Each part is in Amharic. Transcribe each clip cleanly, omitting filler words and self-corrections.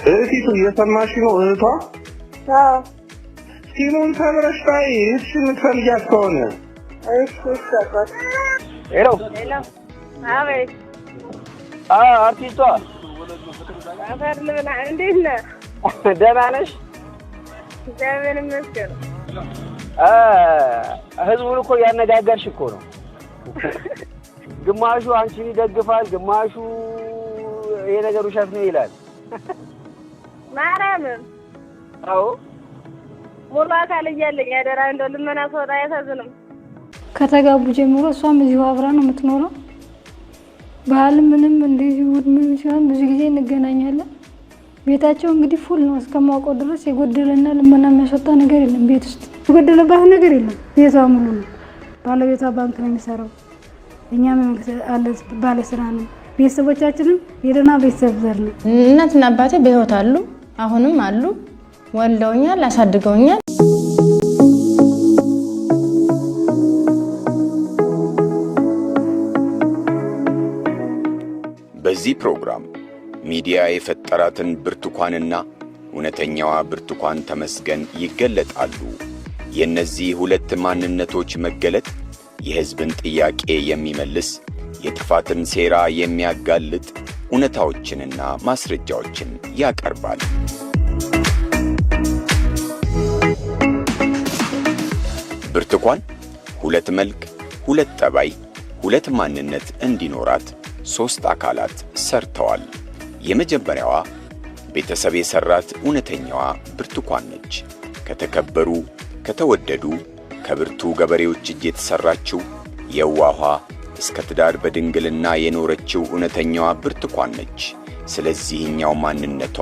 እህቲቱ እየሰማሽ ነው? እህቷ አዎ። ሲሙን ሰብረሽ ታይ፣ እህትሽ የምትፈልጊያት ከሆነ። እሺ እሺ አባት። ሄሎ። ሄሎ፣ አቤት። አርቲስቷ። አፈር ልብላ፣ እንዴት ነህ? ደህና ነሽ? እግዚአብሔር ይመስገን። ህዝቡን እኮ እያነጋገርሽ እኮ ነው። ግማሹ አንቺን ይደግፋል፣ ግማሹ ይሄ ነገር ውሸት ነው ይላል። ማርያምን። አዎ። ሙሉ አካል እያለኝ አደራ እንደው ልመና ስወጣ አያሳዝንም? ከተጋቡ ጀምሮ እሷም እዚሁ አብራ ነው የምትኖረው። ባህል ምንም እንደዚሁ ምን ሲሆን ብዙ ጊዜ እንገናኛለን። ቤታቸው እንግዲህ full ነው፣ እስከማውቀው ድረስ የጎደለና ልመና የሚያስወጣ ነገር የለም። ቤት ውስጥ የጎደለባት ነገር የለም። ቤቷ ሙሉ ነው። ባለቤቷ ባንክ ነው የሚሰራው። እኛም ባለስራ ነው። ቤተሰቦቻችንም የደህና ቤተሰብ ዘር ነው። እናትና አባቴ በህይወት አሉ፣ አሁንም አሉ። ወልደውኛል፣ አሳድገውኛል። በዚህ ፕሮግራም ሚዲያ የፈጠራትን ብርቱካንና እውነተኛዋ ብርቱካን ተመስገን ይገለጣሉ። የእነዚህ ሁለት ማንነቶች መገለጥ የሕዝብን ጥያቄ የሚመልስ፣ የጥፋትን ሴራ የሚያጋልጥ እውነታዎችንና ማስረጃዎችን ያቀርባል። ብርቱካን ሁለት መልክ፣ ሁለት ጠባይ፣ ሁለት ማንነት እንዲኖራት ሦስት አካላት ሰርተዋል። የመጀመሪያዋ ቤተሰብ የሠራት እውነተኛዋ ብርቱካን ነች። ከተከበሩ፣ ከተወደዱ፣ ከብርቱ ገበሬዎች እጅ የተሠራችው የዋኋ፣ እስከ ትዳር በድንግልና የኖረችው እውነተኛዋ ብርቱካን ነች። ስለዚህኛው ማንነቷ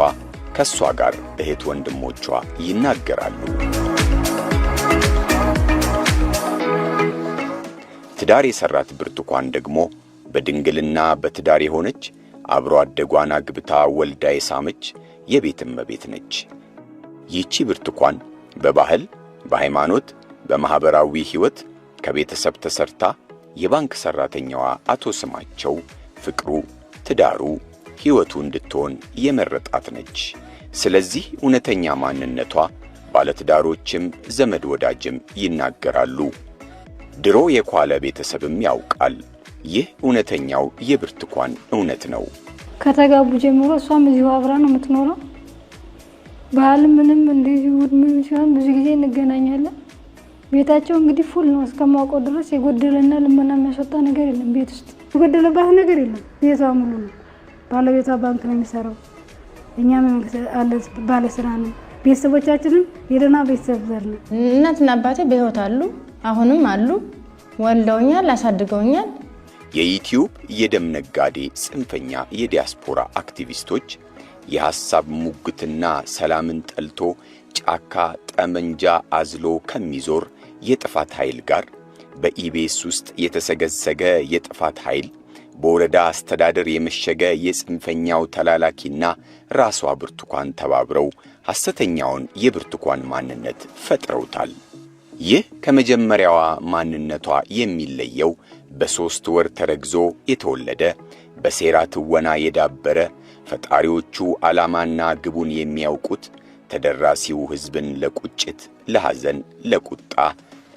ከእሷ ጋር እህት ወንድሞቿ ይናገራሉ። ትዳር የሠራት ብርቱካን ደግሞ በድንግልና በትዳር የሆነች፣ አብሮ አደጓን አግብታ ወልዳ የሳመች የቤት እመቤት ነች። ይህቺ ብርቱካን በባህል፣ በሃይማኖት፣ በማኅበራዊ ሕይወት ከቤተሰብ ተሰርታ የባንክ ሠራተኛዋ አቶ ስማቸው ፍቅሩ፣ ትዳሩ፣ ሕይወቱ እንድትሆን የመረጣት ነች። ስለዚህ እውነተኛ ማንነቷ ባለትዳሮችም ዘመድ ወዳጅም ይናገራሉ። ድሮ የኳለ ቤተሰብም ያውቃል። ይህ እውነተኛው የብርቱካን እውነት ነው። ከተጋቡ ጀምሮ እሷም እዚሁ አብራ ነው የምትኖረው። ባህል ምንም እንደዚሁ ምን ሲሆን ብዙ ጊዜ እንገናኛለን። ቤታቸው እንግዲህ full ነው፣ እስከማውቀው ድረስ የጎደለና ልመና የሚያስወጣ ነገር የለም። ቤት ውስጥ የጎደለባት ነገር የለም። ቤቷ ሙሉ ነው። ባለቤቷ ባንክ ነው የሚሰራው። እኛም ባለስራ ነው። ቤተሰቦቻችንም የደህና ቤተሰብ ዘር ነው። እናትና አባቴ በህይወት አሉ፣ አሁንም አሉ። ወልደውኛል፣ አሳድገውኛል። የዩቲዩብ የደም ነጋዴ ጽንፈኛ የዲያስፖራ አክቲቪስቶች የሐሳብ ሙግትና ሰላምን ጠልቶ ጫካ ጠመንጃ አዝሎ ከሚዞር የጥፋት ኃይል ጋር፣ በኢቢኤስ ውስጥ የተሰገሰገ የጥፋት ኃይል፣ በወረዳ አስተዳደር የመሸገ የጽንፈኛው ተላላኪና ራሷ ብርቱካን ተባብረው ሐሰተኛውን የብርቱካን ማንነት ፈጥረውታል። ይህ ከመጀመሪያዋ ማንነቷ የሚለየው በ3 ወር ተረግዞ የተወለደ፣ በሴራ ትወና የዳበረ፣ ፈጣሪዎቹ ዓላማና ግቡን የሚያውቁት ተደራሲው ሕዝብን ለቁጭት፣ ለሐዘን፣ ለቁጣ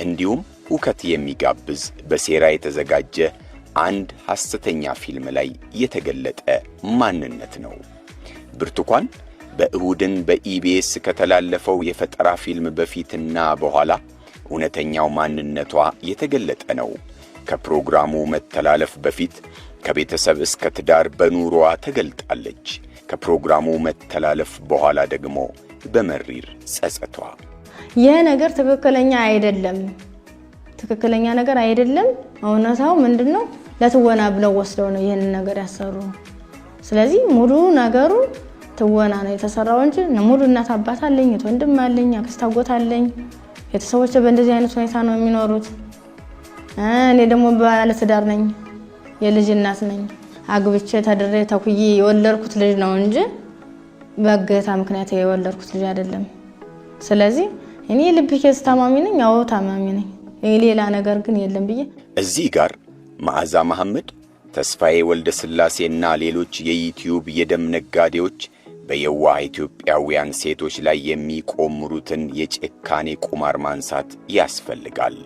እንዲሁም ሁከት የሚጋብዝ በሴራ የተዘጋጀ አንድ ሐሰተኛ ፊልም ላይ የተገለጠ ማንነት ነው። ብርቱካን በእሁድን በኢቢኤስ ከተላለፈው የፈጠራ ፊልም በፊትና በኋላ እውነተኛው ማንነቷ የተገለጠ ነው። ከፕሮግራሙ መተላለፍ በፊት ከቤተሰብ እስከ ትዳር በኑሮዋ ተገልጣለች። ከፕሮግራሙ መተላለፍ በኋላ ደግሞ በመሪር ጸጸቷ። ይህ ነገር ትክክለኛ አይደለም፣ ትክክለኛ ነገር አይደለም። እውነታው ምንድነው? ለትወና ብለው ወስደው ነው ይህንን ነገር ያሰሩ። ስለዚህ ሙሉ ነገሩ ትወና ነው የተሰራው እንጂ ሙሉ እናት አባት አለኝ፣ ወንድም አለኝ፣ አክስት አጎት አለኝ። ቤተሰቦቼ በእንደዚህ አይነት ሁኔታ ነው የሚኖሩት። እኔ ደግሞ ባለትዳር ነኝ፣ የልጅ እናት ነኝ። አግብቼ ተድሬ ተኩዬ የወለድኩት ልጅ ነው እንጂ በእገታ ምክንያት የወለድኩት ልጅ አይደለም። ስለዚህ እኔ የልብ case ታማሚ ነኝ። አዎ ታማሚ ነኝ። ሌላ ነገር ግን የለም ብዬ። እዚህ ጋር መዓዛ መሐመድ፣ ተስፋዬ ወልደ ስላሴና ሌሎች የዩቲዩብ የደም ነጋዴዎች በየዋህ ኢትዮጵያውያን ሴቶች ላይ የሚቆምሩትን የጭካኔ ቁማር ማንሳት ያስፈልጋል።